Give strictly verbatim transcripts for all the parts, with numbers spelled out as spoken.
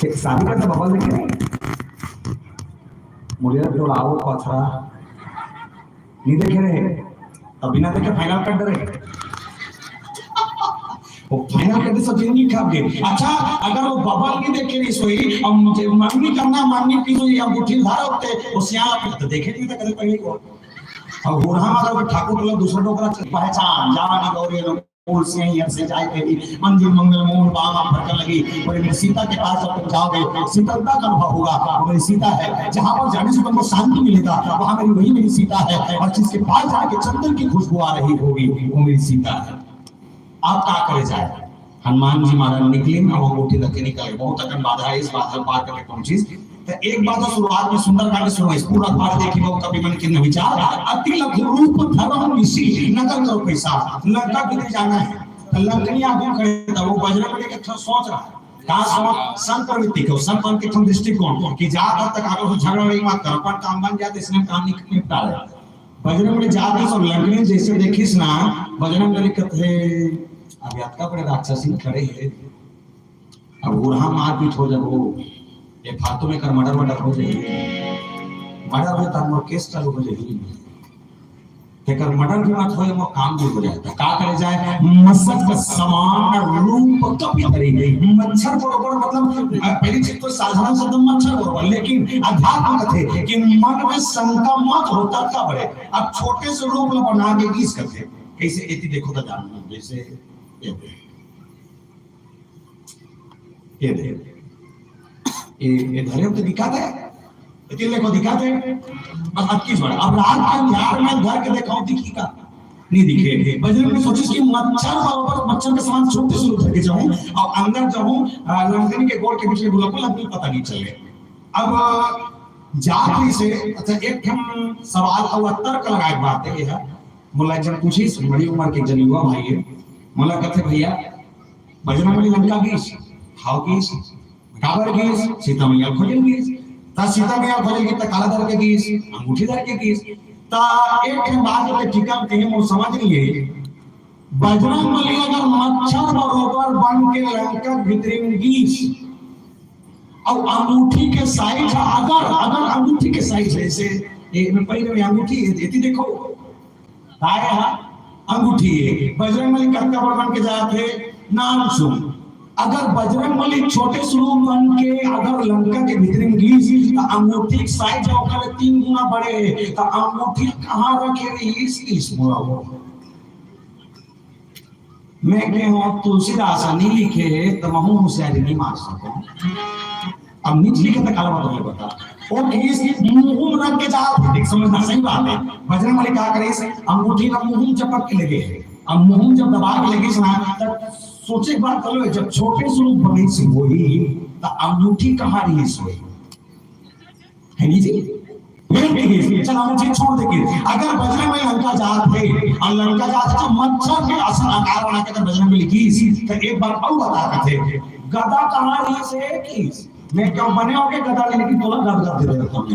शादी करता बबल देखे नहीं? मुझे तो आओ पथरा नहीं देखे रहे, तब बिना देखे final कर डरे। वो final कर दे, सब जिंदगी खप गई। अच्छा, अगर वो बबल नहीं देखे रही सोई, अब मुझे मंगनी करना, मंगनी की सोई, अब गुठी धार होते, वो सियाला पे तो देखे नहीं था कभी पहले को। अब बूढ़ा माता को ठाकुर लोग दूसरे लोग का पहचान, जान गौरी लोग, कौन से हैं, यहाँ से जाए थे भी, मंदिर मंगल मोहन बाबा भर कर लगी। और मेरी सीता के पास जब तुम जाओगे, शीतलता का अनुभव होगा, वो मेरी सीता है। जहाँ पर जाने से तुमको शांति मिलेगा, वहाँ मेरी, वही मेरी सीता है। और जिसके पास जाके चंदन की खुशबू आ रही होगी, वो मेरी सीता है। अब का करे जाए? हनुमान जी महाराज निकले ना, वो अंगूठी रख के निकले। बहुत अकन बाधा है, इस बाधा पार करके पहुंची। तो एक बात तो शुरुआत में सुंदरकांड सुनो, इस पूरा पाठ देखी, वो कभी मन के न विचार। अति लघु रूप धरम निशि, नगर करो पैसा, लंका के लिए जाना है। तो लंकनी आगू खड़े था, वो बजरंग बली के थोड़ा सोच रहा है, कहाँ सोच? संत प्रवृत्ति को, संत प्रवृत्ति को दृष्टिकोण कि जा तब तक आगे झगड़ा नहीं मत करो, अपन काम बन जाए तो इसने काम निप-, निपटा ले। बजरंग बली जाके सब लंकनी जैसे देखिस ना, बजरंग बली कहते, "अब अतका बड़े राक्षसी खड़े हैं, अब उरहा मारपीट हो जाबो, ये फालतू में कर मर्डर वर्डर हो जाही, मर्डर हो तो मोर केस चालू हो जाही, तेकर मर्डर भी मत होए, मोर काम भी हो जाए।" तो का करे जाए? मसक समान रूप कपि धरी, मच्छर बरोबर, मतलब, पहली चीज तो साधारण शब्द मच्छर बरोबर, लेकिन अध्यात्म कथे कि मन में शंका मत हो, तब का बड़े। अब छोटे से रूप ला बना के गीस करथे, कैसे एती देखो तो जान, जैसे ये दे, ये दे, ये, ये धरे तो दिखा दे, एती देखो दिखा दे, बस अतकी बड़ा। अब रात के अंधियार में धर के देखाओ, दिखी का? नहीं दिखे। बजरंग बली सोचिस कि मच्छर बरोबर, मच्छर के समान छोटे से रूप धर के जाऊं और अंदर जाऊं, आ, लंकनी के गोड़ के बीच में बुला को लंकनी पता नहीं चले। अब जात से, अच्छा, एक ठन सवाल और तर्क लगाए के बात है, ये है, मोला एक जन पूछिस, बड़ी उम्र के एक जन युवा भाई है, मोला कहते, "भैया, बजरंग बली लंका गीस?" "हाव गीस।" "काबर गीस?" "सीता मैया खोजे ल गीस।" "त सीता मैया खोजे ल गीस त काला धर के गीस?" "अंगूठी धर के गीस।" त एक ठन बात के टीका में कहीं मोर समझ नहीं है, बजरंग बली अगर मच्छर बरोबर बन के लंका भीतरी में गीस, और अंगूठी के साइज है, अगर, अगर अंगूठी के साइज है, जैसे एक में पहले में अंगूठी है, एती देखो, काय है? अंगूठी है। बजरंग बली कतका बड़ बन के जात है, नाम सुन। अगर बजरंग बली छोटे से रूप बन के अगर लंका के भीतरी में गीस, तो अंगूठी के साइज है, ओकर तीन गुना बड़े है, तो अंगूठी कहाँ रखे रही, इस, इस मोला वो। मैं कहे हूँ, तुलसीदास ह नहीं लिखे हे, त महूँ होशियारी नहीं मार सकूँ। अब नीच लिखे त काला बात होले बता। ओ केस मुंह में रख के जा, एक समझना सही बात है। बजरंग बली का करे से अंगूठी ला मुंह में चपक के लगे है। अब मुंह में जब दबा के लगे से ना, तब सोचे एक बात कर लो, जब छोटे से रूप बने से होई, त अंगूठी कहाँ रही से होई? है नहीं जी? फेंक के गीस, चला मुझे छोड़ दे गीस। अगर बजरंग बली लंका जात हे और लंका जात हे तो मच्छर के असन आकार बना के अगर बजरंग बली गीस, तो एक बार और बता कथे, गदा कहाँ रही से गीस? मैं क्यों बने होके गदा लेने की तोला गद गद दे देता हूँ।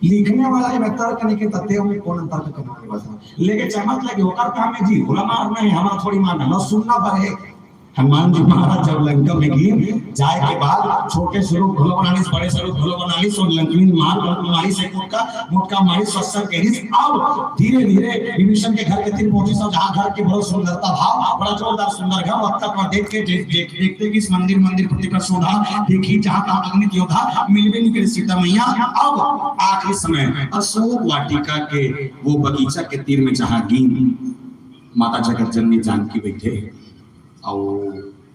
लिखने वाला ये तर्क नहीं के तत्ते हुए कौन तर्क करने वाला था। लेकिन चमक लगे होकर काम है जी, होला मारना है, हमारा थोड़ी मारना, ना सुनना पर है। हनुमान जी महाराज जब लंका में गीस, जाए के बाद छोटे से रूप घलो बना लीस, बड़े से रूप घलो बना लीस, और लंकनी मार मारी से मोटका, मोटका मारी सस्सर के रीस। अब धीरे-धीरे विभीषण के घर के तीर पहुंची, सब जहां घर के बहुत सुंदरता भाव, बड़ा जोरदार सुंदर घर, वक्त पर देख के, देख, देख, देखते कि इस मंदिर, मंदिर प्रति पर शोधा, देखी जहां तहां अगणित योद्धा, मिलबे नहीं करे सीता मैया। अब आखिरी समय अशोक वाटिका के वो बगीचा के तीर में जहां गीस, माता जगत जननी जानकी बैठे, अउ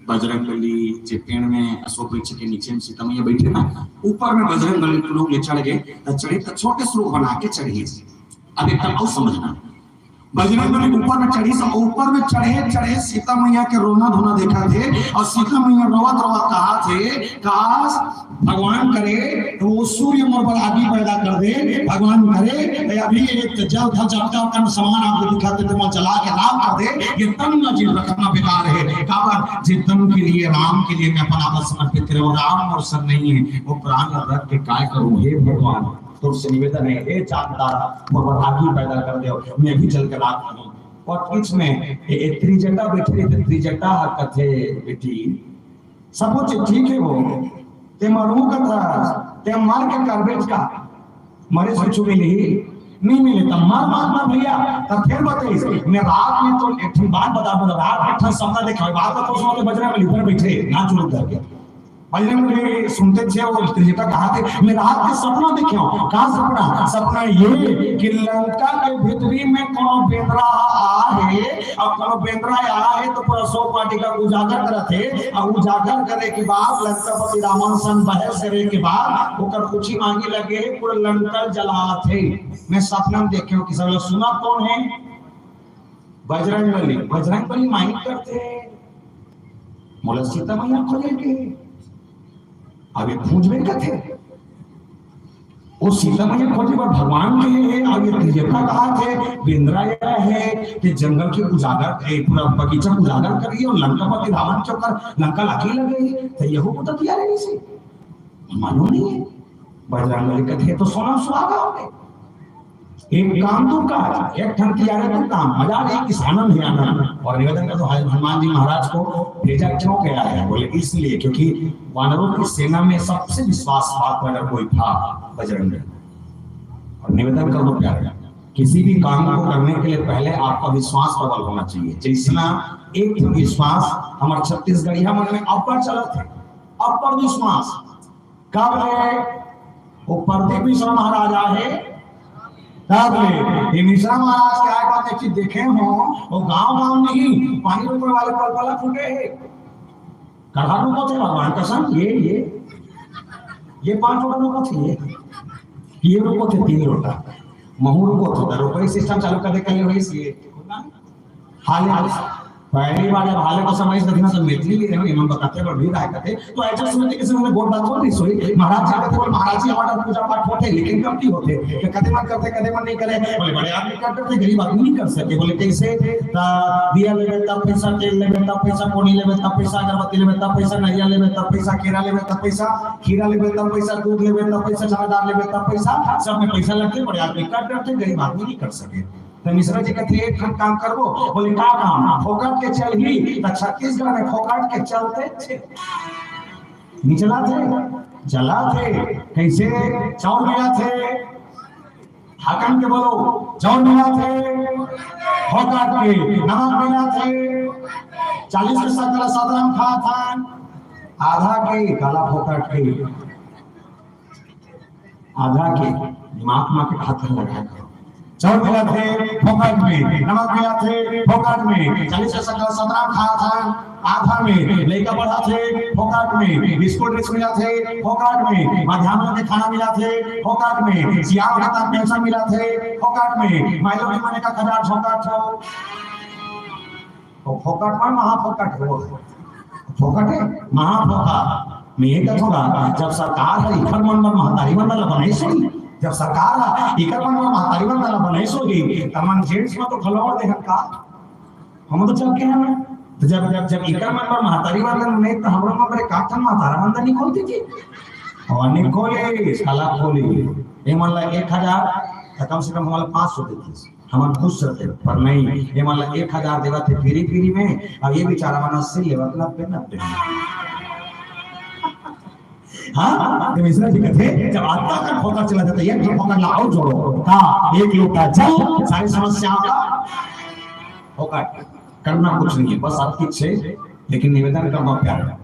बजरंग बली जे पेड़ में, अशोक वृक्ष के नीचे में सीता मैया बैठे ना, ऊपर में बजरंग बली लोग ले चढ़ गए, त चढ़े त छोटे से रूप बना के चढ़ी। अब एकदम अउ समझना, बजरंग बली ऊपर में चढ़ी, सब ऊपर में चढ़े चढ़े सीता मैया के रोना धोना देखथे, अउ सीता मैया रोवत रोवत कहाथे, काश भगवान करे तो वो सूर्य मोर बर आगी पैदा कर दे, भगवान करे तो अभी एक जल था जपता कन समान आपको दिखाते तो मैं जला के राख कर दे। ये तन ना जीव रखना बेकार है। काबर जे तन के लिए, राम के लिए मैं अपना आप समर्पित करे, वो राम मोर संग नहीं है, वो प्राण रख के काय करूं? हे भगवान, तोर से निवेदन है, हे चांद तारा, मोर बर आगी पैदा कर दे, मैं भी जल के राख करूं। और बीच में ए, ए त्रिजटा बैठे रहे, त्रिजटा कथे बेटी, सब कुछ ठीक हे वो, ते मरहूं कथस, ते मर के करबेच का? मरे से कुछु मिलही? नहीं मिले। तब मर मत ना भैया। तब फिर बताइस, मैं रात में तो एक ठन बात बता, मतलब रात में एक ठन सपना देखे, बात ला तो सुनो, बजरंग बली ऊपर बैठे, नाच उड़ करके। बजरंग बली सुनते थे, वो त्रिजटा कहा थे, मैं रात के सपना देखे हूँ। का सपना? सपना ये कि लंका के भीतरी में कोनो बेंदरा आ हे, अब कोनो बेंदरा आ हे तो पूरा सौ पार्टी का उजागर करत हे, अब उजागर करे के बाद लंकापति रावण संग बहस करे के बाद ओकर कुछ ही मांगे लगे हे, पूरा लंका जलात हे। मैं सपना में देखे हूँ कि सब लोग सुना कौन है? बजरंग बली। बजरंग बली माइंड करते हैं, मोला सीता मैया खोजे के। अभी पूछबे कथे, वो सीता मैया खोजे बर भगवान के हे, अउ ये त्रिजटा कहा थे, बेंदरा आया है, कि जंगल के उजागर, ए, पूरा बगीचा उजागर कर रही है, और लंकापति रावण के ऊपर लंका लागी लगे, तो यहू को तो दिया रही से। मालूम नहीं है। बजरंग बली कथे, तो सोना सुहागा हो गए। एक काम दू काज, एक ठन तियारे दू काम, मजा आ रही, किस आनंद ही आनंद। और निवेदन कर दो हनुमान जी महाराज को भेजा क्यों गया है? बोले इसलिए क्योंकि वानरों की सेना में सबसे विश्वासपात्र अगर कोई था, बजरंग बली। और निवेदन कर दो प्यारे, किसी भी काम को करने के लिए पहले आपका विश्वास प्रबल होना चाहिए। जैसना एक ठन विश्वास हमारे छत्तीसगढ़िया मन में अब्बड़ चलत है, अब्बड़ विश्वास। कब ले वो प्रदीप मिश्रा महाराज आए, तब ले ये मिश्रा महाराज के आए बात एक चीज देखे हो, वो गांव गांव नहीं, पानी रोकने वाले पलपला फूटे है। कढ़ा रुको थे भगवान कसम, ये, ये, ये पांच लोटा रुको थे, ये, ये रुको थे तीन लोटा, महू रुको थे, तो रुको सिस्टम चालू कर दे, कर ले वही से। हाले, पहली बार जब हाले को समझ सकते ना, तो मैथिली भी रहे, इन्होंने बताते पर भी रहा करते। तो ऐसा सुनते किसी ने गोट बात होती सोई, महाराज जी कहते, बोले, "महाराज जी, हमारा पूजा पाठ होते, लेकिन कम की होते, कि कदे मन करते, कदे मन नहीं करे।" बोले, "बड़े आदमी कर करते, गरीब आदमी नहीं कर सके।" बोले, "कैसे?" "ता दिया लेबे तब पैसा, तेल लेबे तब पैसा, कोनी लेबे तब पैसा, अगरबत्ती लेबे तब पैसा, नरिया लेबे तब पैसा, केरा लेबे तब पैसा, खीरा लेबे तब पैसा, दूध लेबे तब पैसा, चना दाल लेबे तब पैसा, सब में पैसा लगते, बड़े आदमी कर करते, गरीब आदमी नहीं कर सके।" तो मिश्रा जी कहते, "एक ठन काम करबो।" बोले, "का काम?" "फोकट के चलही।" तो छत्तीसगढ़ में फोकट के चलते थे, निचला थे, जला थे, कैसे? चाउर मिला थे, हाकन के बोलो, चाउर मिला थे, फोकट के, नमक मिला थे, चालीस के सकला सतरम खा था, आधा के काला फोकट के। आधा के दिमाग में के हाथ लगा करो। चाउर मिला थे फोकट में, नमक मिला थे फोकट में, चालीस से सत्रह सत्रह खा था आधा में, लइका पढ़ा थे फोकट में, स्कूल ड्रेस मिला थे फोकट में, मध्यान्ह के खाना मिला थे फोकट में, सियाल का तक पेंशन मिला थे फोकट में, माइलो के मने का खजार झोंका था। तो फोकट में महाफोकट हो। फोकट है, महाफोकट। मैं ये कहूँगा, जब सरकार है इखर मन बर महतारी मन ला बनाइस होही, जब सरकार है इखर मन बर महतारी मन ला बनाइस होही, त मन जेंट्स में तो खलौड़ दे हन का? हम तो चल के हैं। तो जब, जब, जब इखर मन बर महतारी मन ला बनाइस, तो हमरो मन बर एक आध ठन महतारा मन ला नहीं खोलती थी? और नहीं खोले, साला खोले। ये मन ला एक हजार, तो कम से कम हमारे पाँच सौ देती। हमन खुश रहते, पर नहीं, ये मन ला एक हजार देवत हे फ्री फ्री में, अब ये बेचारा मन अस्सी लेवत, नब्बे, नब्बे। हाँ, तो मिश्रा जी कहते, जब आता का फोकट चला जाता है, एक फोकट ला और जोड़ो, का एक लोटा जल, सारी समस्याओं का फोकट। करना कुछ नहीं है, बस आपकी इच्छा है, लेकिन निवेदन करना प्यार है।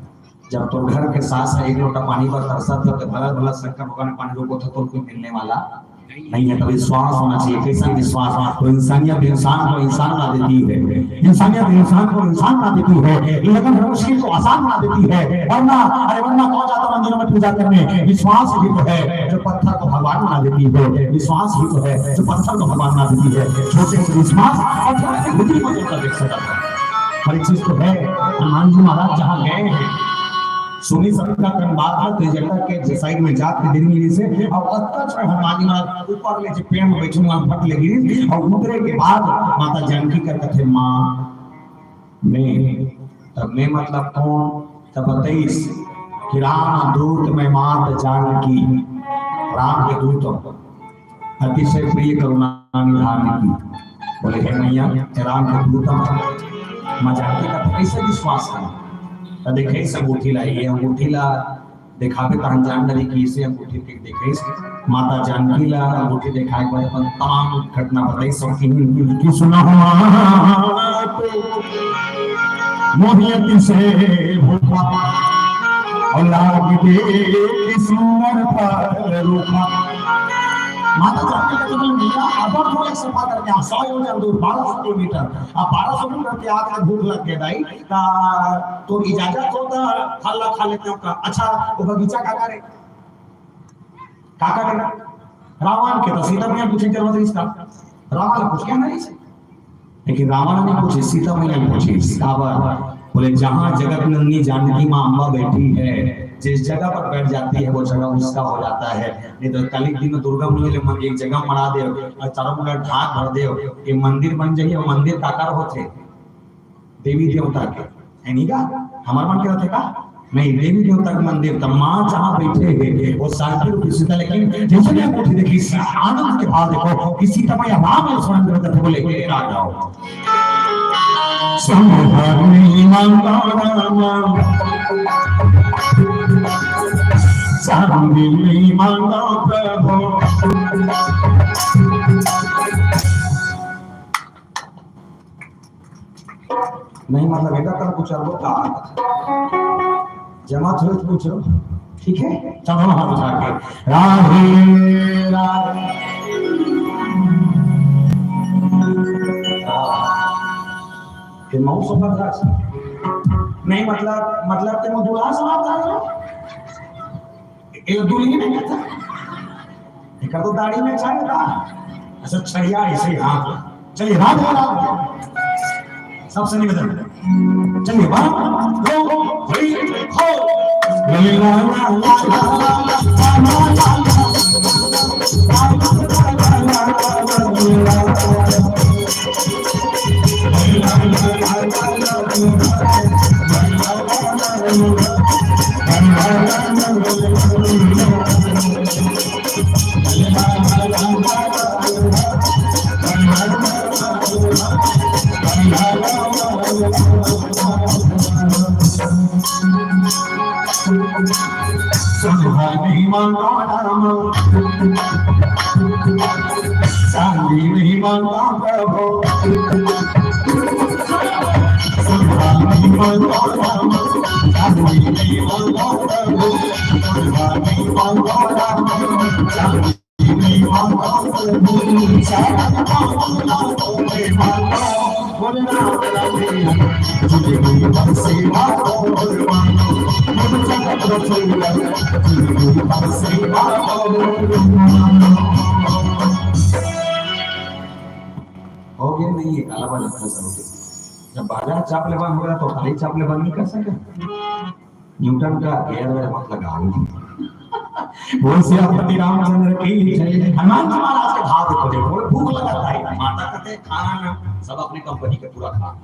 जब तो घर के सास है, एक लोटा पानी पर तरसत हो, तो भला भला शंकर भगवान पानी रोको था, तो कोई मिलने वाला नहीं है। तो विश्वास होना चाहिए। कैसा विश्वास? तो इंसानियत इंसान को इंसान बना देती है, इंसानियत इंसान को इंसान बना देती है, लेकिन हर मुश्किल को आसान बना देती है। वरना, अरे वरना कौन जाता मंदिरों में पूजा करने? विश्वास ही तो है जो पत्थर को भगवान बना देती है, विश्वास ही तो है जो पत्थर को भगवान बना देती है। छोटे से विश्वास पत्थर की बुद्धि को देखकर देख सकता है। हर एक चीज तो है। हनुमान जी महाराज जहाँ गए हैं, सुनी सबका कन बात है, त्रिजटा के साइड में जात के दिन मिली से, और अतका जो हनुमान जी महाराज ऊपर ले जो पेड़ में बैठे हुए भट लगी, और उतरे के बाद माता जानकी का कथे, "माँ, मैं।" तब मैं मतलब कौन? तब बताइस कि "राम दूत मैं मात जानकी", राम के दूत हो, अतिशय प्रिय करुणा निधान की। बोले, "हे मैया, हे राम के दूत हो।" माँ जानकी का कैसे विश्वास है? त देखाइस अंगूठी ला, ये अंगूठी ला देखाबे तहन जान डरी कि इसे अंगूठी के देखाइस। माता जानकी ला अंगूठी देखाए के बाद अपन तमाम घटना बताइस सब कि, कि सुना हुआ तो मोहियत से भूखा और लाग दे कि सुंदर फल रूखा। माता जानकी का जब मिला, अब थोड़ा सफा करके आ, सौ योजन दूर, बारह सौ किलोमीटर, अब बारह सौ किलोमीटर के आके भूख लग गया दाई, ता तो इजाजत हो तो फल ला खा लेते हो का। अच्छा, वो बगीचा का करे? का करे? रावण के तो सीता मैया पूछे जरूरत है इसका। रावण ला पूछ के आना रहिस। लेकिन रावण नहीं पूछे, सीता मैया ने पूछे। काबर? बोले, "जहाँ जगत नंदिनी जानकी माँ अम्बा बैठी है, जिस जगह पर बैठ जाती है, वो जगह उसका हो जाता है।" नहीं तो कलिक दिन में दुर्गा मैया ले मन एक जगह मड़ा दे और चारों मुड़ा ढाक भर दे, ये मंदिर बन जाइए, मंदिर काकर होथे? देवी देवता के, है नहीं का? हमार मन के होथे का? नहीं, देवी देवता के मंदिर, त माँ जहाँ बैठे हे, वो शांति रूपी सीता, लेकिन जैसे मैं अंगूठी देखी, आनंद के भाव देखो कि सीता मैया राम लक्ष्मण के बदले बोले, "ए, आ जाओ।" संहरणी मांगो राम, संहरणी मांगो प्रभु। नहीं, मतलब, एकर तक कुछ अलग था। जमा थोड़ी पूछो, ठीक है? चलो, हाथ उठा के, राधे, राधे। ये मऊ सोफा था। नहीं, मतलब, मतलब, ते मऊ दुल्हा सवार था, ये दुल्हन नहीं था। एकर तो दाढ़ी में छाया था। अच्छा, छड़िया ऐसे ही हाथ। चलिए, राधे राधे। सबसे निवेदन। चलिए, one, two, three, four। सुहानी मांगो राम, चांदी नहीं मांगो प्रभु। सुहानी मांगो राम, चांदी नहीं मांगो प्रभु। सुहानी मांगो राम, चांदी हो गया, नहीं है, काला बाजार खत्म हो गया। जब बाजार चाप ले बंद हो गया तो खाली चाप ले बंद नहीं कर सके। न्यूटन का गियर वेयर मत लगाओ। बोल सियापति रामचंद्र की जय। हनुमान जी महाराज के भाव देखो, देखो, बोले, "भूख लगा था, माता कहते खाना ना, सब अपने कंपनी के पूरा खा।"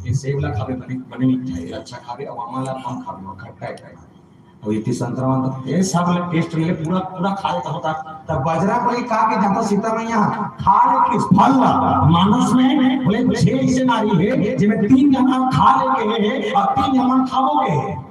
ये सेब ला खाबे बने, बने मिठाई, अच्छा खाबे, और आमा ला कम खाबे, और खट्टा है खाए। और इतनी संतरा वाला, ये सब ले टेस्ट ले, पूरा, पूरा खा लेता होता। तब बजरंग बली का के जनता सीता मैया खा ले कि फल ला, मानस में बोले, "छह ऐसे नारी है, जिनमें तीन जना खा लेके है, और तीन जना खाओगे।"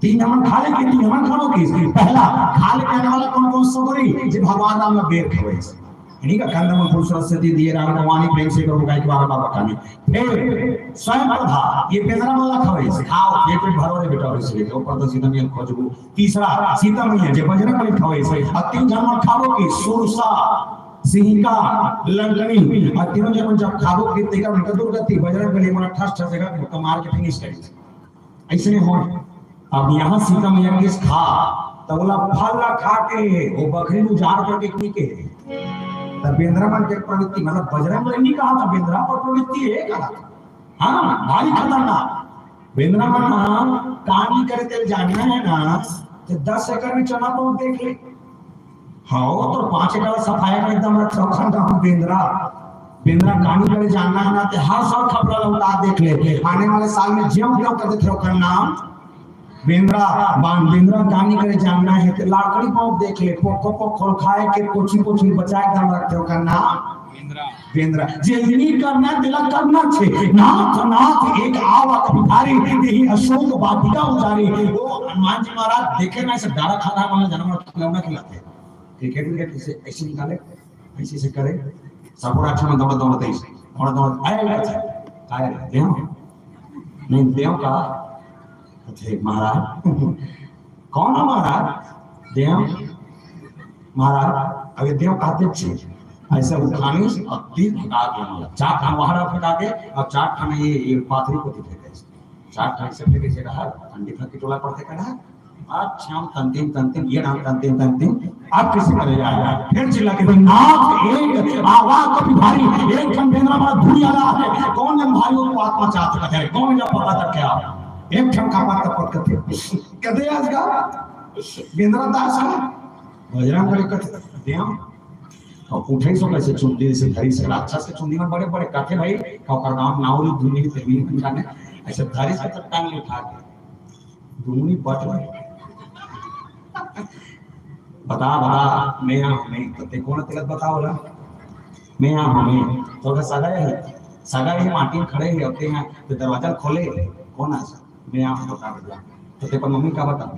तीन हमन खा ले के, तीन हमन खाबो किस? पहला, खा ले के आने वाला कौन कौन सगरी? जे भगवान राम ला बेर खवइस। इन्हीं का कंदमूल फूल सरस्वती दिए राम भगवान ही प्रेम से करो गाय के बारे बाबा खाने। फिर स्वयं प्रभा, ये बेंदरा मन ला खवइस, खाओ, ये पेट भरो रे बेटा, और इसे लेके ऊपर तो सीता मैया खोजबू। तीसरा, सीता मैया जे बजरंग बली खवइस, और तीन झन मन खाबो किस? सुरसा, सिंहिका, लंकनी, और तीनों जन जब खाबो किस, तेकर उनका दुर्गति, बजरंग बली मन ठस ठस जगह को मार के फिनिश करिस। ऐसे नहीं हो। अब यहाँ सीता मैया किस खा, तो बोला, "फल ला खा के, वो बकरी नु जाड़ पर के पी के।" तब बेंदरा मन के प्रवृत्ति, मतलब, बजरंग बली नहीं कहा था, बेंदरा पर प्रवृत्ति है कहा था। हाँ, भारी खतरनाक। बेंदरा मन हाँ, कहानी करे तेल जानना है ना, तो दस एकड़ में चना बहुत देख ले। हाँ, तो पाँच एकड़ सफाया में एकदम रखा होगा गाँव बेंदरा। बेंदरा कहानी करे जानना है ना, ते हर साल खपरा लौटा देख ले। आने वाले साल में ज्यों त्यों कर देते हो, ओकर नाम बेंदरा बांध। बेंदरा कहानी करे जानना है, ते लाकड़ी पाँव देख ले, पोको पोको खाए के, कोची कोची बचाए एकदम रखते हो, ओकर नाम बेंद्रा, जे नी करना तेला करना छे। नाथ नाथ एक आवा कभी भारी, देही अशोक वाटिका उजारी। वो हनुमान जी महाराज देखे ना, ऐसे डारा खा रहा, मतलब जनम खिलौना खिलाते हैं। क्रिकेट विकेट ऐसे, ऐसे निकाले, ऐसे ऐसे करे, सब राक्षस में दौड़ दौड़ तेईस, दौड़ दौड़ आए, अच्छा, काय रे देव, नहीं देव का, अच्छा महाराज, कौन है महाराज? देव महाराज, अबे देव कहते छे, ऐसे उठानी और तीन फेंका के, चार ठान वहां फेंका के और चार ठान ये, ये पाथरी को फेंके, चार ठान से फेंके से रहा, पंडित की टोला पढ़ते का रहा, अच्छा, हम तंतिम तंतिम, ये नाम तंतिम तंतिम, आप किसी का ले जाएगा? फिर चिल्ला के, "नाथ एक आवाज कभी भारी, एक ठन बेंदरा मारा धुरी आ रहा है, कौन है भाई वो आत्मा चाहत का है, कौन है पता तक क्या?" एक ठन का बात तक पत करते, कहते आज का बेंदरा दास है, बजरंग बली कहते, "देव।" और उठे सो कैसे चुंदी से धरी से राक्षस के चुंदी में बड़े बड़े कहते भाई, का ओकर नाम नाउरी धुनी तेरी जाने, ऐसे धरी से तक टांग उठा के। दुमुनी बट गए। बता, बता, मैं यहाँ हूँ, नहीं, तो ते कौन तिलक बताओ ला? मैं यहाँ हूँ, नहीं, तो अगर सगा है, सगा है, माटी में खड़े हैं, होते हैं, तो दरवाजा खोले, कौन आ? मैं यहाँ हूँ, बता, बता। तो ते पर मम्मी का बता?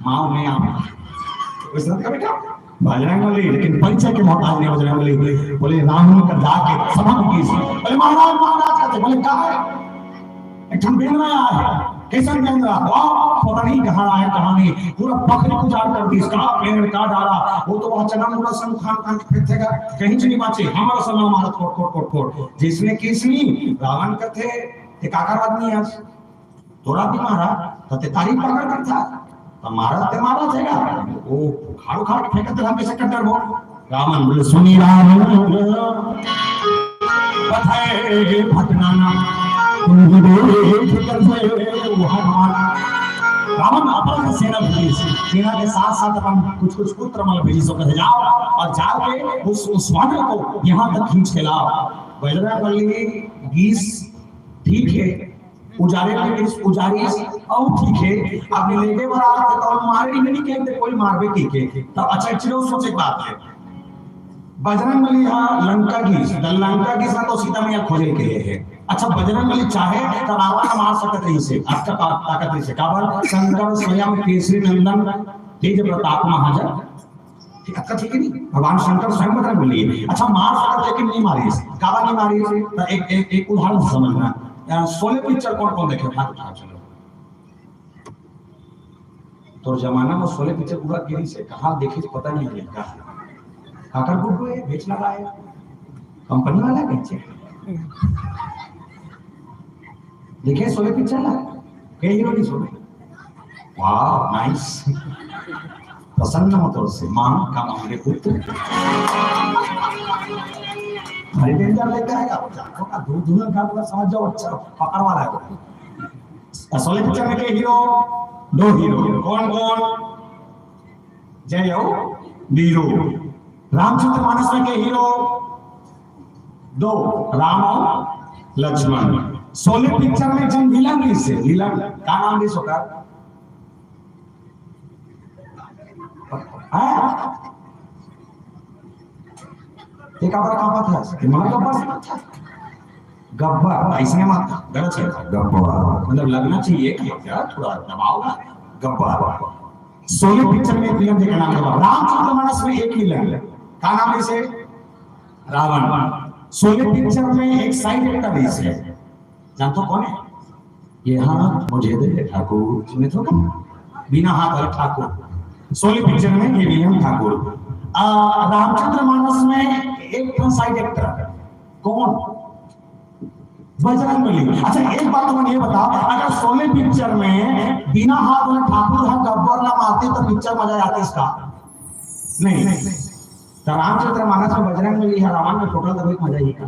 माँ, मैं यहाँ हूँ। वैसे का बेटा? बजरंग बली, लेकिन परिचय के मोहताज नहीं बजरंग बली। बोले, रावण का जाके सभा की, बोले, "महाराज, महाराज," कहते, बोले, "क्या है?" एक ठन बेंदरा आया है। कैसन बेंदरा? वाह, पता नहीं कहाँ आया, कहाँ नहीं। पूरा बखरी उजाड़ कर दी। इसका पेड़ का डाला, वो तो वहाँ चना मुड़ा सब खान खान के फेंक देगा, कहीं से नहीं बाचे। हमारा समय हमारा कोट, कोट, कोट, कोट। जिसने किसनी रावण कथे, ते काकर आदमी है आज? तोरा भी मारा, तो ते तारीफ पकड़ कर था। तो मारा, ते मारा जाएगा। वो उखाड़ उखाड़ के फेंकत रहा, कैसे कट्टर वो। रावण बोले, "सुनी रावण, पथै भटनाना, तुम ही देख कर से वो हनुमान।" रावण अपन सेना भेजे, सेना के साथ साथ अपन कुछ कुछ पुत्र मन भेजे, सो कहे, "जाओ और जाके उस, उस वानर को यहाँ तक खींच के लाओ।" बजरंग बली गीस ठीक है, उजारे के बीच उजारी अउ ठीक है, अब लेगे बर आत है, तो मारे ही नहीं कहते, कोई मारबे की के। तब अच्छा, एक चीज और सोचे के बात है, बजरंग बली हा लंका गीस, त लंका गीस हा तो सीता मैया खोजे के है। अच्छा, बजरंग बली चाहे तो रावण ला मार सकत रहिसे, अतका ता-, ताकत रहिसे। काबर? शंकर स्वयं केसरी नंदन तेज प्रताप महाजन, ठीक, अच्छा, ठीक है नहीं? भगवान शंकर स्वयं बजरंग बली है। अच्छा, मार सकत लेकिन नहीं मारिस। काबर नहीं मारिस? तो एक, एक, एक उदाहरण से समझना। अ, शोले पिक्चर कौन कौन देखे? हाथ उठाओ, चलो। तोर जमाना में शोले पिक्चर पूरा गिरी से कहाँ देखे, पता नहीं है का। काकर गुड्डू है, बेच लगा है, कंपनी वाला बेचे। देखे शोले पिक्चर ला? के हीरो नहीं शोले? वाह, नाइस। प्रसन्न हो तो उससे, माँ का मांगे पुत्र। अरे डेंजर लेके आएगा, वो जानो का दूर दूर का पूरा समझ जाओ, अच्छा पकड़ वाला है वो। शोले पिक्चर में के हीरो? दो हीरो। कौन कौन? जय हो वीरू। रामचरितमानस में के हीरो? दो, राम और लक्ष्मण। शोले पिक्चर में जन विलन रहिसे, विलन का नाम रहिस ओकर? हैं? ये काबर कांपत है? ये मतलब गब्बर समझता? गब्बर, ऐसने मत, गलत है, गब्बर। मतलब लगना चाहिए कि क्या, थोड़ा दबाव ना। गब्बर। शोले पिक्चर में एक विलन जेकर नाम गब्बर। रामचरितमानस में एक विलन, का नाम रहिसे? रावण। शोले पिक्चर में एक साइड एक्टर रहिसे, जानथो कौन है? ये हाथ मुझे दे दे ठाकुर, सुने तो? बिना हाथ वाले ठाकुर। शोले पिक्चर में ये विलियम ठाकुर। आ, रामचरितमानस में एक ठन साइड एक्टर, कौन? बजरंग बली। अच्छा, एक बात तुमन ये बताओ, अगर शोले पिक्चर में बिना हाथ वाले ठाकुर हा गब्बर ला मारते तो पिक्चर मजा आते इसका? नहीं। तो रामचरितमानस में बजरंग बली हा रावण के फोटो तब एक मजा ही का,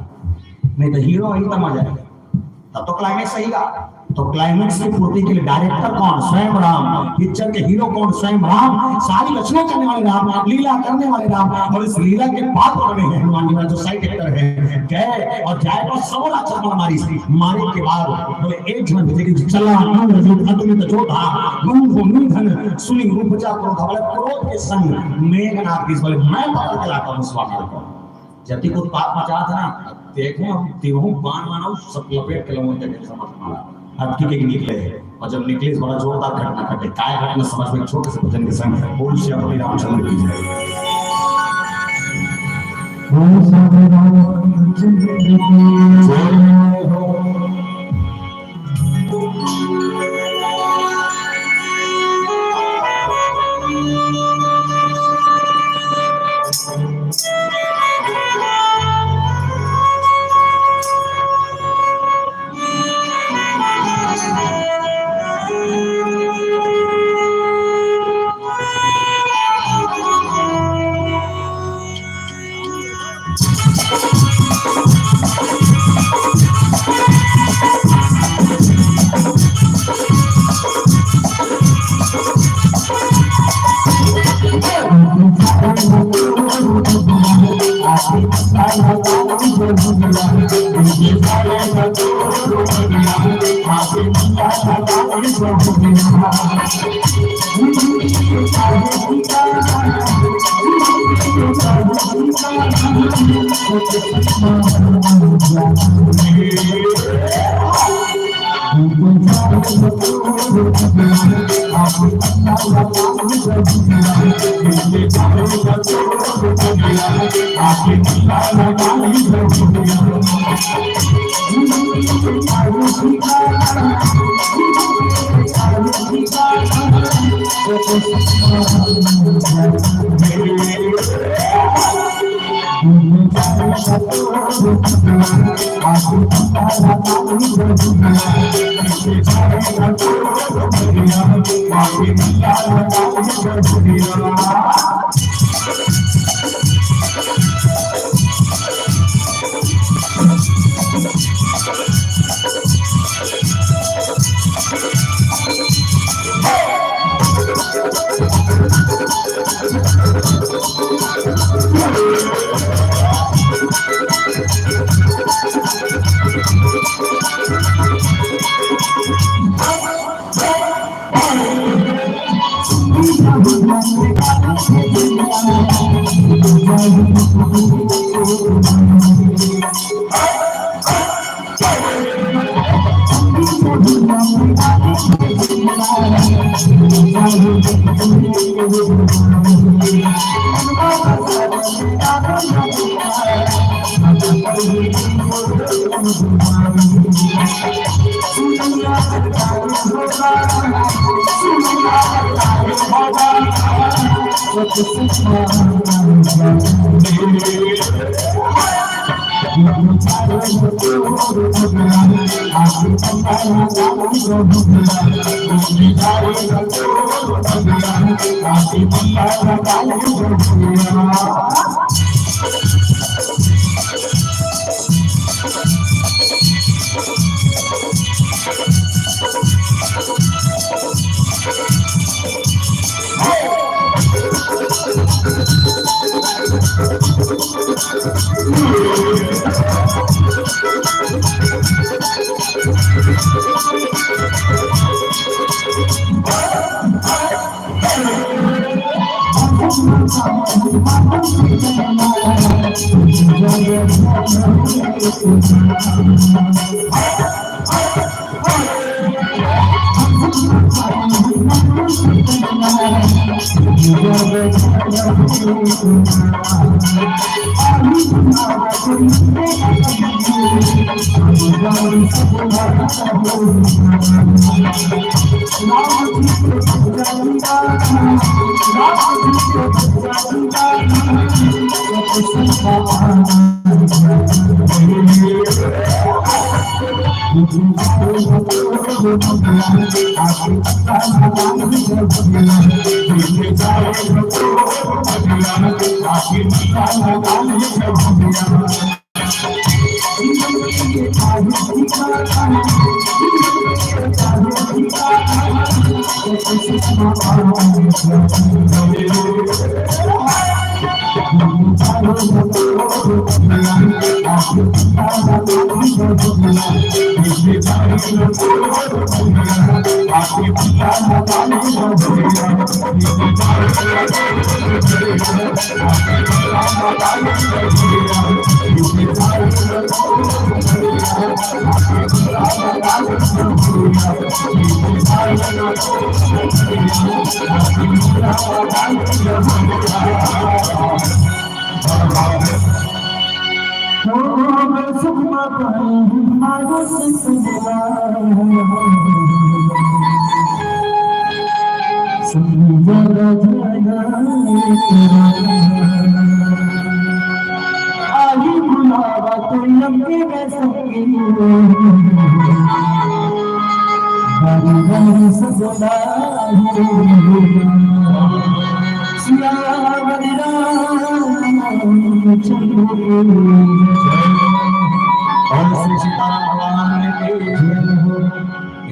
नहीं तो हीरो वही तब मजा है, तब तो क्लाइमेक्स सही का। तो क्लाइमेक्स की पूर्ति के लिए डायरेक्टर कौन? स्वयं राम। पिक्चर के हीरो कौन? स्वयं राम। सारी रचना करने वाले राम, लीला करने वाले राम, और इस लीला के पात्र बने हैं हनुमान जी महाराज, जो साइड एक्टर है। गए और जाए पर सबो राक्षस मार मारी। मारे के बाद बोले, एक झन भेजे कि चला, नंद रूप अतुलित जोधा, रूप निधन सुनि रूप जा क्रोधा, बोले, क्रोध के संग मेघनाथ की, बोले, मैं पकड़ के लाता हूँ उस वानर को। जति कुछ पाप मचात हे ना, देखो हम तिरहू बाण मानो सब लपेट के लोगों के समझ मारा। अटकी के निकले हे, और जब निकले, बड़ा जोरदार घटना घटे। काय घटना, समझ में छोटे से भजन के संग। बोल श्री अपने रामचंद्र की जय। बोल श्री रामचंद्र की जय।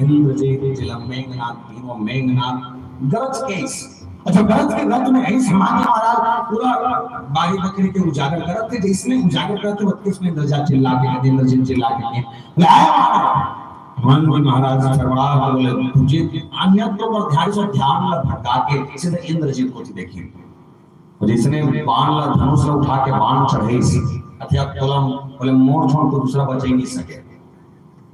इंद्रजीत जिला मेघनाथ, तीनों मेघनाथ गरज के इस, अच्छा, गरज के रथ में ऐसे मांगे महाराज पूरा बारी बकरी के उजागर करत थे, जैसने उजागर करत थे, वक्त उसमें इंद्रजीत चिल्ला के, इंद्रजीत चिल्ला के, "ले आया महाराज।" हनुमान जी महाराज शर्मा बोले, "तुझे अन्यत्र पर ध्यान से ध्यान ला भटका के सीधे इंद्रजीत को देखिए।" और जिसने बाण ला, धनुष ला उठा के बाण चढ़ेस, अथवा कलम, बोले, "मोर छोड़ को दूसरा बचे ही नहीं सके।"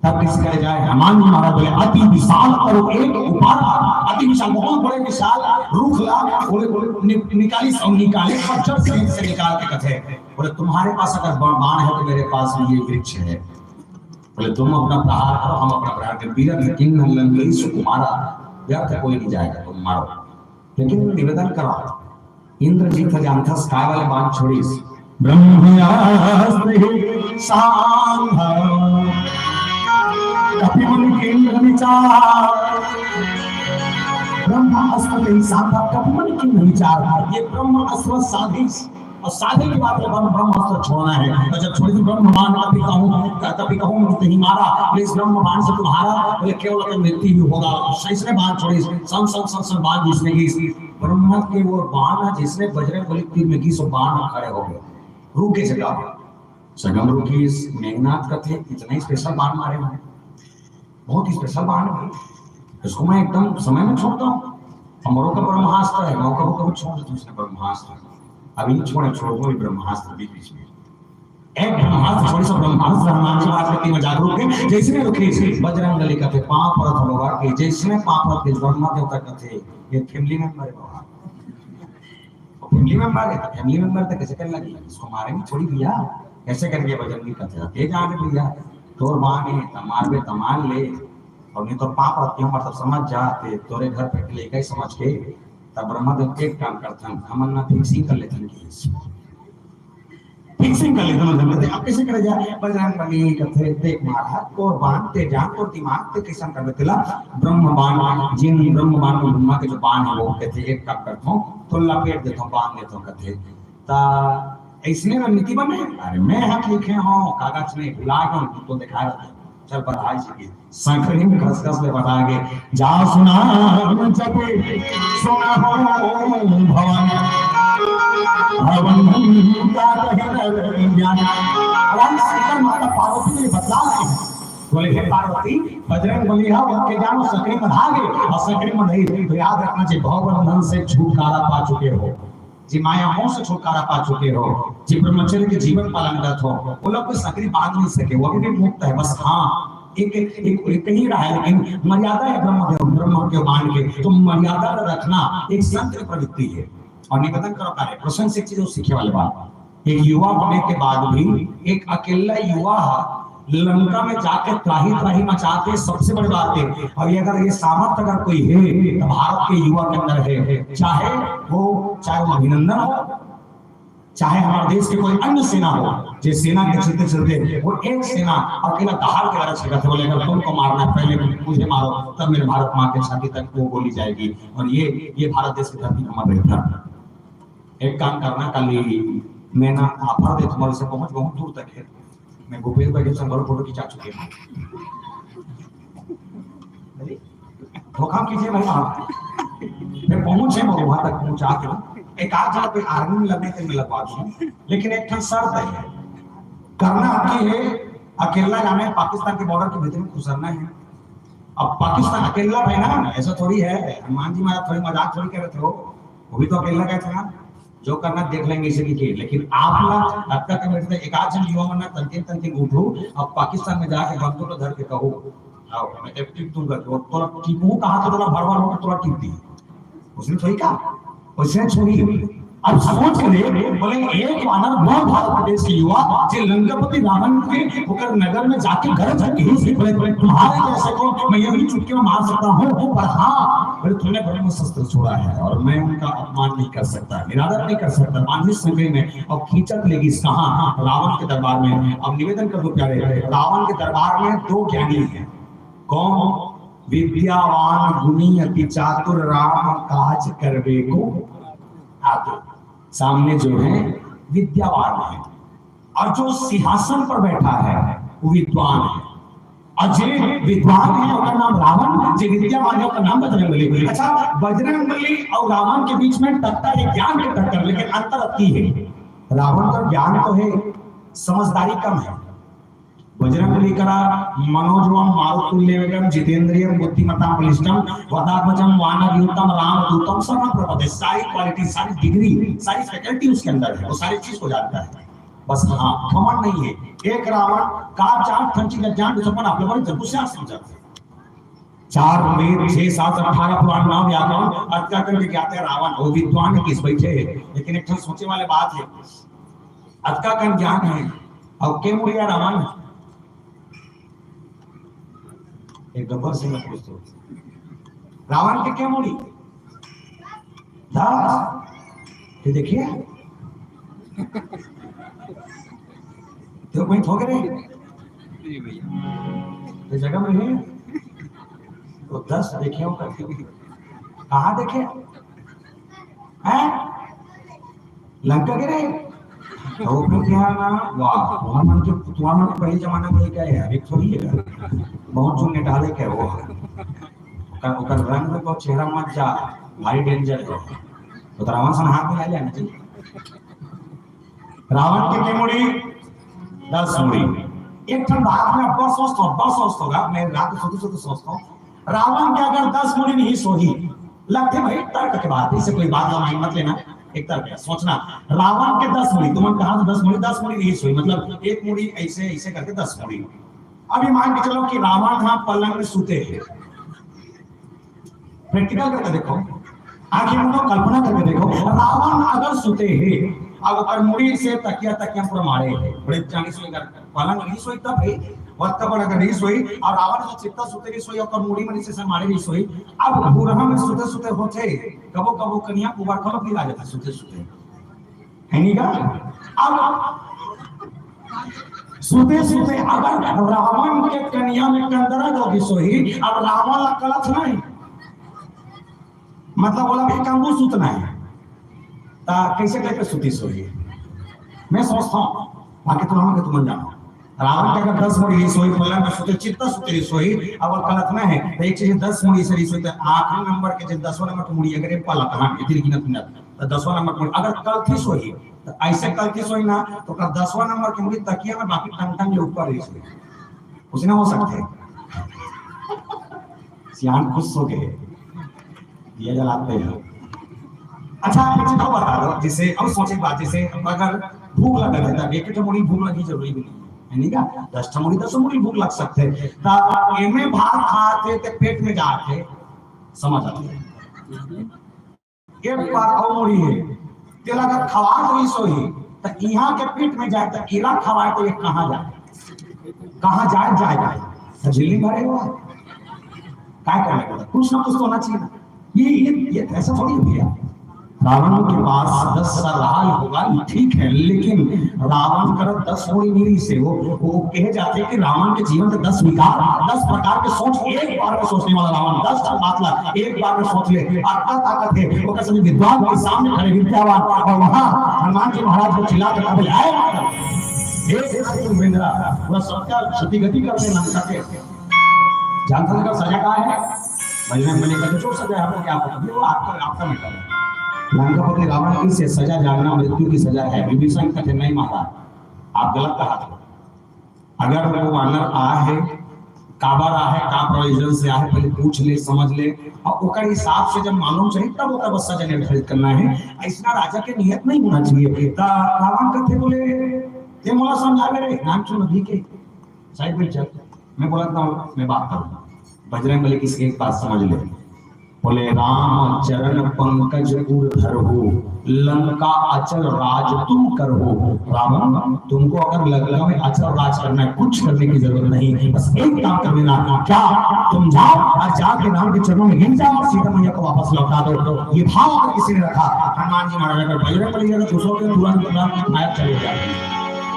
तब किस करे जाए? हनुमान जी महाराज बोले, "अति विशाल करो एक उपाधा।" अति विशाल, बहुत बड़े विशाल रुख ला, बोले, बोले, नि-, निकाली, सब निकाले, पत्थर से, से निकाल के कथे, बोले, "तुम्हारे पास अगर बा-, बाण है तो मेरे पास ये वृक्ष है।" बोले, "तुम अपना प्रहार करो, हम अपना प्रहार करें।" "वीरथ किन्न लंकेशु कुमारा, व्यर्थ कोई नहीं जाएगा, तुम मारो।" लेकिन निवेदन करो, इंद्रजीत ह जानथस काय वाले बाण छोड़िस? ब्रह्मास्त्र ही सांभव कपिमुनि किन्न विचार। ब्रह्मास्त्र ही सांभव कपिमुनि किन्न विचार। ये ब्रह्मास्त्र साधिस और साधे के बाद ब्रह्म, ब्रह्मास्त्र छोड़ना है। तो जब छोड़ी थी ब्रह्म बाण, कपि कहूँ, कपि कहूँ मृत्यु ही मारा, इस ब्रह्म बाण से तुम्हारा, बोले, केवल मृत्यु ही होगा। इसने बाण छोड़ी, सन, सन, सन, सन बाण जिसने की, ब्रह्मा के वो बाण जिसने बजरंग बली तीर में की, सो बाण खड़े हो गए, रुके जगह। सगम रुकी, इस मेघनाथ का थे, इतना ही स्पेशल बाण मारे हैं, बहुत ही स्पेशल बाण है भाई। इसको मैं एकदम समय में छोड़ता हूँ। हमरो का ब्रह्मास्त्र है, मैं कभी कभी छोड़ देता हूँ इसने ब्रह्मास्त्र। अभी नहीं छोड़े, छोड़ो भी ब्रह्मास्त्र बीच बीच में। एक ब्रह्मास्त्र छोड़ी, सब ब्रह्मास्त्र हनुमान जी महाराज के तीर में जाके रुक गए। जैसे में रुके, बजरंग बली का थे पाँव परत हो बाबा के, जैसे में पाँव परत के ब्रह्मा देवता का थे, ये फैमिली मेंबर है बाबा। फैमिली मेंबर है, तो फैमिली मेंबर तो कैसे करने लगी? इसको मारेंगे थोड़ी भैया, कैसे करेंगे? बजरंग बली का थे, "तेज आगे भैया, तोर बाण है, त मारबे त मार ले, और नहीं तो पाँव परत के हमर सब समझ जाते, तोरे घर पे लेके समझ के।" तब ब्रह्मा देव एक काम करथन, हमन ना फिक्सिंग कर लेथन कि फिक्सिंग कर लेथन, हम कहते, "अब कैसे करे जाए?" बजरंग बली कथे, "देख महाराज, तोर बाण ते जान, तोर दिमाग ते कैसन करबे तेला?" ब्रह्म बाण, जिन ब्रह्म बाण में ब्रह्मा के जो बाण है, वो कहते, "एक काम करता हूँ, तो लपेट देता हूँ, बांध देता हूँ," कहते। ता ऐसने रणनीति बने, "अरे मैं हाथ लिखे हूँ, कागज नहीं भुला गया हूँ, तो दिखा रहा था, चल बधाई जी की।" संकरी में खसखस ले बता के, "जा सुना जब सुना हो भवन, भवन का कहीं न रही जाना।" भगवान शंकर माता पार्वती ने बतला रहे हैं। बोले, "हे पार्वती, बजरंग बली हा, उनके जानो सकरी बंधा गए और सकरी बंधाई।" तो याद रखना चाहिए, भव बंधन से छुटकारा पा चुके हो, जी माया मोह से छुटकारा पा चुके हो, जी ब्रह्मचर्य के जीवन पालन करत हो, वो लोग कोई सकरी बांध नहीं सके, वो अभी भी मुक्त है। बस हाँ, एक, एक, एक, एक कहीं रहा है, लेकिन मर्यादा है ब्रह्म के, ब्रह्म के बाण के, तो मर्यादा रखना एक संत की प्रवृत्ति है। और निवेदन करो कार्य, प्रशंसित चीज सीखे वाले बात। एक युवा होने के बाद भी एक अकेला युवा लंका में जाके त्राही त्राही मचाते सबसे बड़ी बात है। और ये अगर ये सामर्थ्य अगर कोई है तो भारत के युवा के अंदर है, चाहे वो, चाहे वो अभिनंदन हो, चाहे हमारे देश के कोई अन्य सेना हो, जे सेना के चलते चलते वो एक सेना अकेला दहाड़ के लड़ाई करते, बोले, "अगर तुमको मारना है पहले मुझे मारो, तब मेरे भारत माँ के छाती तक वो गोली जाएगी।" और ये, ये भारत देश की धरती का मत है। एक काम करना, कल ही मैं ना ऑफर दे तुम्हारे से पहुंच बहुत दूर तक है। मैं भूपेश भाई के संग घलो फोटो खिंचा चुके हूँ। धोखा कीजिए भाई, हाँ। मैं पहुंचे, मैं वहां तक पहुंचा के एक आध जगह पे आर्मी में लगने के मैं लगवा दूँ, लेकिन एक ठन शर्त है, करना आपकी है, अकेला जाना है, पाकिस्तान के बॉर्डर के भीतर में घुसरना है। अब पाकिस्तान अकेला है ना, ऐसा थोड़ी है, हनुमान जी महाराज थोड़ी मजाक थोड़ी कर रहे थे, वो वो भी तो अकेला गए थे ना। जो करना देख लेंगे इसे भी के, लेकिन आप ना अतका कम से एक आध झन युवा मन ना तनतीन तनतीन उठो, अब पाकिस्तान में जाके बंदूक धर के कहो, आओ मैं तेरे टिप दूंगा, तो तोला टिपू कहा तो तोला भर भर होकर तोला टिप दी। उसने सोई का? उसने सोई। अब सोच ले, बोले एक वानर बहुत भारत प्रदेश के युवा जे लंकापति रावण के होकर नगर में जाके गरज के ही से बोले, बोले तुम्हारे जैसे को मैं यूं ही चुटकी में मार सकता हूँ, पर हाँ, बोले तुमने ब्रह्म शस्त्र छोड़ा है और मैं उनका अपमान नहीं कर सकता, निरादर नहीं कर सकता। बांधी सूंघे में और खींचत लेगी कहाँ रावण के दरबार में। अब निवेदन कर दो प्यारे, रावण के दरबार में दो ज्ञानी हैं। कौन? विद्यावान गुणी अति चातुर राम काज करबे को आतुर। सामने जो है विद्यावान है और जो सिंहासन पर बैठा है वो विद्वान है। और जे विद्वान है ओकर नाम रावण, जे विद्यावान है ओकर नाम बजरंगबली। अच्छा, बजरंगबली और रावण के बीच में टक्कर है, ज्ञान की टक्कर, लेकिन अंतर अति है। रावण का ज्ञान तो है, समझदारी कम है। बजरंगबली करा मनोजवम मारुतुल्यवेगम जितेंद्रियम बुद्धिमताम बलिष्ठम वदात्मजम वानरयूथम रामदूतम शरणम प्रपद्ये। सारी क्वालिटी, सारी डिग्री, सारी फैकल्टी उसके अंदर है, वो सारी चीज को जानता है। बस हाँ, घमंड नहीं है। एक रावण का चार ठन चीज अज्ञान, दुश्मन आप लोगों ने जरूर से समझा। चार वेद, छह शास्त्र, अठारह पुराण, नौ व्याकरण, अतका करके ज्ञाते रावण, वो विद्वान है, किस बैठे है, लेकिन एक ठन सोचे वाले बात है, अतका कन ज्ञान है, और के मुड़िया रावण? एक गब्बर सिंह पूछ तो, रावण के के मुड़ी? दस। ये देखिए, तो कोई ठोक रहे, ये जगह में है, तो दस देखे हो करके, कहाँ देखे हैं? लंका के रे? तो फिर क्या ना, वाह, तुम्हारा मन के, तुम्हारा मन के पहले जमाना में क्या है, अभी थोड़ी है, बहुत जो निकाले क्या वो, ओकर, ओकर रंग को चेहरा मत जा, भारी डेंजर है। तो रावण सन हाथ में ले लेना चाहिए। रावण के के मुड़ी? दस मुड़ी। एक ठन बात में अब्बड़ सोचत हों, अब्बड़ सोचत हों गा, मैं रात सोते सोते सोचत हों, रावण के अगर दस मुड़ी नहीं सोही, लगथे भाई तर्क के बात, इसे कोई बात का माइंड मत लेना, एक तर्क है, सोचना, रावण के दस मुड़ी, तुमन कहा तो दस मुड़ी, दस मुड़ी नहीं सोही, मतलब एक मुड़ी ऐसे, ऐसे करके दस मुड़ी। अभी मान के चलो कि रावण हाँ पलंग में सूते हैं, प्रैक्टिकल करके देखो, आंखें मूंदो, कल्पना करके देखो, रावण अगर सुते हे, अब ओकर मुड़ी से तकिया, तकिया पूरा माड़े हे, बड़े जाने सोई, अगर पलंग नहीं सोई तब हे, वत्ता पर अगर नहीं सोई, और रावण जो चित्ता सुते नहीं सोई, ओकर मुड़ी में से माड़े नहीं सोई, अब भूरहा में सुते सुते होथे, कबो कबो कनिया कुबर खलो भी आ जाता सुते सुते। है नहीं का? अब सुते सुते अगर रावण के कनिया में कंदरा जो भी सोई, अब रावण ला कलथ नहीं, मतलब बोला भी कांगू सुतना है, ता कैसे करके सुती सोई? मैं सोचता हूँ, बाकी तो हम के तुम जानो, रावण के अगर दस मुड़ी सोई, पलंग में सुते, चित्ता सुते सोई, अब कलथ नहीं है, तो एक चीज दस मुड़ी से सोई, तो आखिरी नंबर के जो दसवां नंबर की मुड़ी अगर ये पलक, हाँ, इतनी गिनत में, तो दसवां नंबर की मुड़ी अगर कलथी सोई, तो ऐसे कलथी सोई ना, तो ओकर दसवां नंबर के मुड़ी तकिया में, बाकी टंग टंग के ऊपर रही सोई। उसने हो सकते हैं। सियान खुश हो गए, दिया जलाते हैं। अच्छा, एक चीज और बता दो, जैसे अब सोचे बात, जैसे अगर भूख लगा है, तब एक तो मुड़ी भूख लगी जरूरी भी नहीं है, नहीं का? दस ठो मुड़ी, दस मुड़ी भूख लग सकते हैं। तो एमे भात खाते तो पेट में जाते, समझ आते हैं। एक बार और मुड़ी है, तेला अगर खवा तो ही सोई, तो यहाँ के पेट में जाए, तो इला खवाए तो ये कहाँ जाए? कहाँ जाए, जाए, जाए? तो झिल्ली भरे हुआ। काय करने को? कुछ ना कुछ तो होना चाहिए ना। ये, ये, ये ऐसा थोड़ी हो गया। रावण के पास दस सलाल होगा, ठीक है, लेकिन रावण कर दस मुड़ी नहीं से वो, वो कहे जाते हैं कि रावण के जीवन के दस विकार, दस प्रकार के सोच एक बार में सोचने वाला रावण, दस ठन बात ला एक बार में सोच ले, अतना ताकत है, वो कैसे विद्वान के सामने खड़े विद्यावान, और वहां हनुमान जी महाराज को चिल्ला कर बोले, "आए माता, हे वीरेंद्र, पूरा सबका क्षति गति करते लंका के।" जानता था सजा का है? बजरंग बली का जो सजा है, आपको क्या पता? वो आपका, आपका मैटर है। लंकापति रावण की से सजा जानना मृत्यु की सजा है। विभीषण कठिन नहीं मारा, आप गलत कहा था। अगर वो वानर आए है, काबर आए है, का प्रयोजन से आए है, पहले पूछ ले, समझ ले, और ओकर हिसाब से जब मालूम चली, तब ओकर बस सजा निर्धारित करना है। ऐसना राजा के नियत नहीं होना चाहिए। त रावण कथे बोले, "ते मोला समझावे रे, नाम सुन अभी के, साइड में चल, मैं बोलत हूँ, मैं बात करूँ।" बजरंग बली किसी एक बात समझ ले, बोले, "राम चरण पंकज उर धरहु, लंका अचल राज तुम करहु।" रावण, तुमको अगर लंका में अचल राज करना है, कुछ करने की जरूरत नहीं, बस एक काम कर लेना। क्या? तुम जाओ और जाके राम के चरणों में गिर जाओ और सीता मैया को वापस लौटा दो। ये भाव अगर किसी ने रखा, हनुमान जी महाराज अगर बजरंग बली अगर दूसरों के तुरंत तुरंत गायब चले जाते,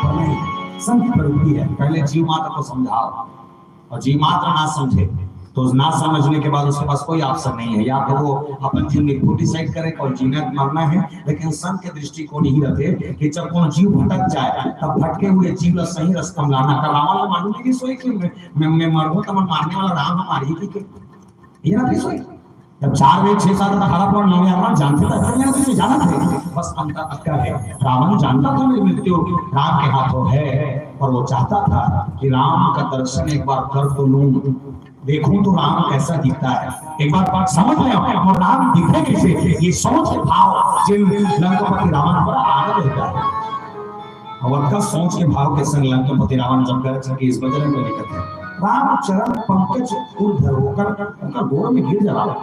पर नहीं, संत प्रवृत्ति है, पहले जीव मात्र को समझाओ। और जीव मात्र ना समझे, तो ना समझने के बाद उसके पास कोई ऑप्शन नहीं है, या तो वो अपन जीव में खुद डिसाइड करे और जीना मरना है। लेकिन संत के दृष्टिकोण यही रहते कि जब कोनो जीव भटक जाए, तब भटके हुए जीव ला सही रास्ता में लाना। का रावण ला मालूम नहीं कि सोई कि मैं, मैं, मैं मरूं तो मैं मारने वाला राम हमारी की के, ये ना भी सोई। जब चार वेद, छह शास्त्र, अठारह पुराण, नौ यात्रा जानते थे, अठारह यात्रा से जाना थे, बस अंतर अटका है। रावण जानता था मेरी मृत्यु राम के हाथों है, पर वो चाहता था कि राम का दर्शन एक बार कर तो लूं, देखूं तो राम कैसा दिखता है, एक बार बात समझ ले, और राम दिखे कैसे, ये सोच के भाव जिन लंकापति रावण पर आनंद होता है। और का सोच के भाव के संग लंकापति रावण जब गरज के इस बजरंग बली कथे, "राम चरण पंकज उर धरहु", ओकर गोड़ में गिर जा रावण।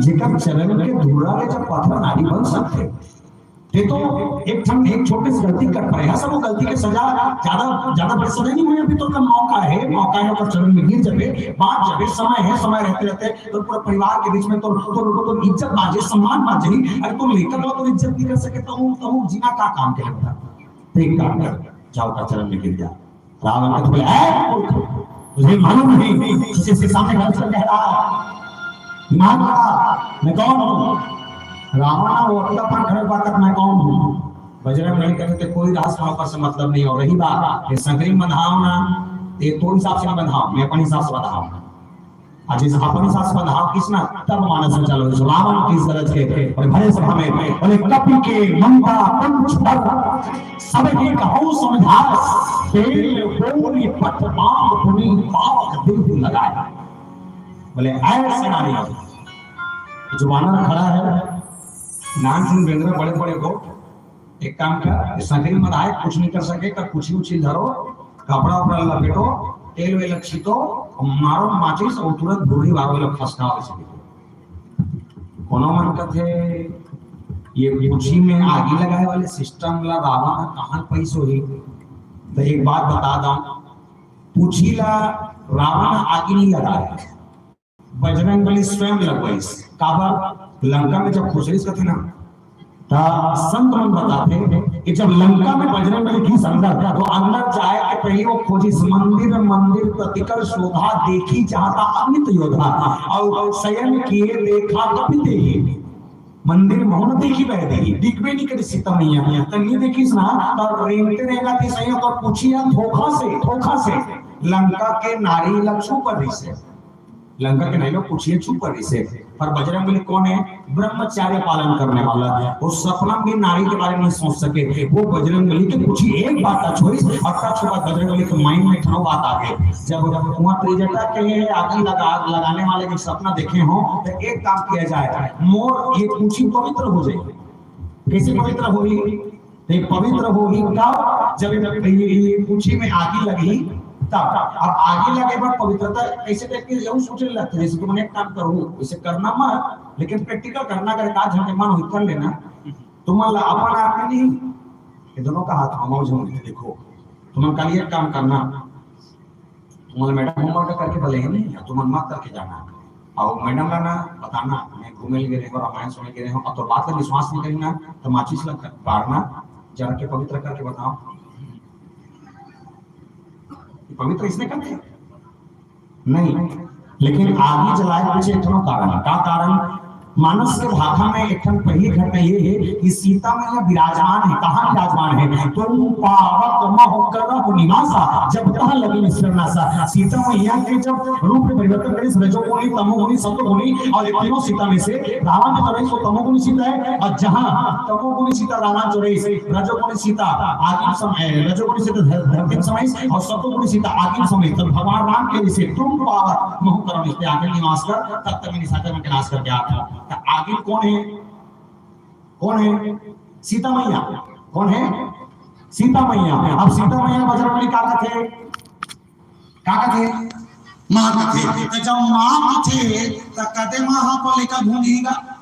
जेकर चरण के धूरा ले जब पत्थर नारी बन सकथे, ते तो एक ठन, एक छोटे से गलती कर पड़े है, सब वो गलती के सजा, ज्यादा, ज्यादा बड़ी सजा नहीं हुई, अभी तो का मौका है, मौका है, ओकर चरण में गिर जाबे, बाँच जाबे, समय है, समय रहते रहते तो पूरा परिवार के बीच में तो, तो, तो, तो इज्जत बाँचे, सम्मान बाँचे। अरे तुम लेकर लो तो इज्जत नहीं कर सके, तो, तो जीना का काम के लगता? तो एक काम कर, जाओ का चरण में गिर जा। रावण कथे बोले, "ऐ मूर्ख, तुझे मालूम नहीं, तुझे इसके सामने गलत कर कह रहा है। दिमाग लगा, मैं कौन हूँ?" रावण वो अपना खड़क बात, "मैं कौन हूँ?" बजरंग बली कथे, "कोई रास्ता ऊपर से मतलब नहीं हो रही बात, ये संकरी बंधाओ ना, ये तो हिसाब से बंधाओ, मैं अपने हिसाब से बंधाओ।" आज इस अपन सास बधाव किसना तब मानस में चलो, इस रावण की गरज के और भरे सभा में बोले, "कपि के मंदा कंठ पर सबके कहूँ समझास, तेल बोली पट मांग पुनि पावक बिरधि लगाए।" बोले, "ऐसे नारी हो।" जो वानर खड़ा है, नान सुन बेंदरा बड़े बड़े को, एक काम कर, संकरी मत आए, कुछ नहीं कर सके, कर कुछ उछिल धरो, कपड़ा उपड़ा लपेटो, तेल वेल छीतो, मारो माचिस और तुरंत भूरी बारो लोग फसकाओ इसे। कोनो मन कथे, "ये पूछी में आगी लगाए वाले सिस्टम ला रावण ह कहाँ पैस होही?" तो एक बात बता दऊं, पूछी ला रावण आगी नहीं लगाए, बजरंग बली स्वयं लगवाइस। काबर? लंका में जब खुसरिस कथे ना, त संत मन बताथे कि जब लंका में बजरंग बली घिस अंदर, तो अंदर जाए के पहले वो खोजिस मंदिर, मंदिर प्रतिकर शोभा, देखी जहाँ ता अमित योधा, और शयन किए देखा कपि देही। मंदिर महु न देखी बह देही, दिखबे नहीं करी सीता मैया, त नहीं देखिस ना, तब रेंगते रेंगत ही सही ओकर पूछी ह धोखा से, धोखा से लंका के नारी ला छू पड़िस हे। लंका के नारी ला पूछी ह छू पड़िस हे। पर बजरंग बली कौन है? ब्रह्मचर्य पालन करने वाला। वो सपना में भी नारी के बारे में सोच सके। वो बजरंग बली के पूछी एक बात का छोड़ी, और तब के बाद बजरंग बली के माइंड में ठनो बात आ गई। जब कुआं त्रिजटा के लिए आग लगा, लगाने वाले के सपना देखे हो, तो एक काम किया जाए, मोर ये पूछी पवित्र हो जाए। कैसे पवित्र होही? तो ये पवित्र होही तब, जब ये, ये, ये पूछी में आगी लगही तब। अब आगी लगे पर पवित्रता कैसे टाइप के, यहू सोचे लगथे, जैसे तुमन एक काम करो, इसे करना मत, लेकिन प्रैक्टिकल करना, अगर एक आध घंटे मन हो कर लेना, तुमन ला अपन आप में नहीं, ये दोनों का हाथ में मौज होंगे। देखो, तुमन कल ये काम करना, तुमन मैडम होमवर्क करके बोले ही नहीं, या तुमन मत करके जाना। और मैडम ला ना बताना, मैं घूमे ले गए हूँ, रामायण सुने गए हूँ, और तो बात का विश्वास नहीं करना, तो माचिस ला बारना, जरा के पवित्र करके बताओ। ये पवित्र इसने करते हैं? नहीं। लेकिन आगी जलाए पीछे एक ठो कारण है। का कारण? मानस के भाखा में एक ठन पहिली घटना ये हे कि सीता मैया विराजमान हे। कहाँ विराजमान हे? "तुम पावक महु करहु निवासा, जब तह लगी निसरना सा।" सीता मैया के जब रूप में परिवर्तन करे, रजोगुणी, तमोगुणी, सत्वगुणी, और ये तीनों सीता में से रावण जो रहिस वो तमोगुणी सीता हे, और जहाँ तमोगुणी सीता रावण जो रहिस, रजोगुणी सीता आगी में समाइस, रजोगुणी सीता धरती में समाइस, और सत्वगुणी सीता आगी में समाइस, तब भगवान राम के जैसे "तुम पावक महु करहु निवासा, आगे निवास कर, तब तक मैं निशाचर मन के नाश करके आत हँव।" त आगी कोन हे? कोन हे? सीता मैया। कोन हे? सीता मैया। अब सीता मैया बजरंगबली का कथे? का कथे? माँ कथे। त जब माँ कथे, त कथे माँ हा पलिका भूंजी गा?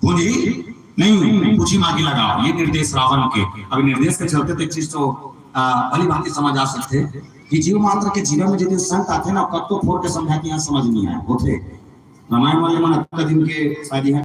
भूंजी? नहीं, पूछी माँ की लगाओ। ये निर्देश रावण के। अब निर्देश के चलते तो एक चीज तो, आ, भली भांति समझ आ सकथे कि जीव मात्र के जीवन में जितने संत आथे ना, कब तो फोर के समझा के यहाँ समझ नहीं आए होथे। रामायण वाले मन अतका दिन के शायद यहाँ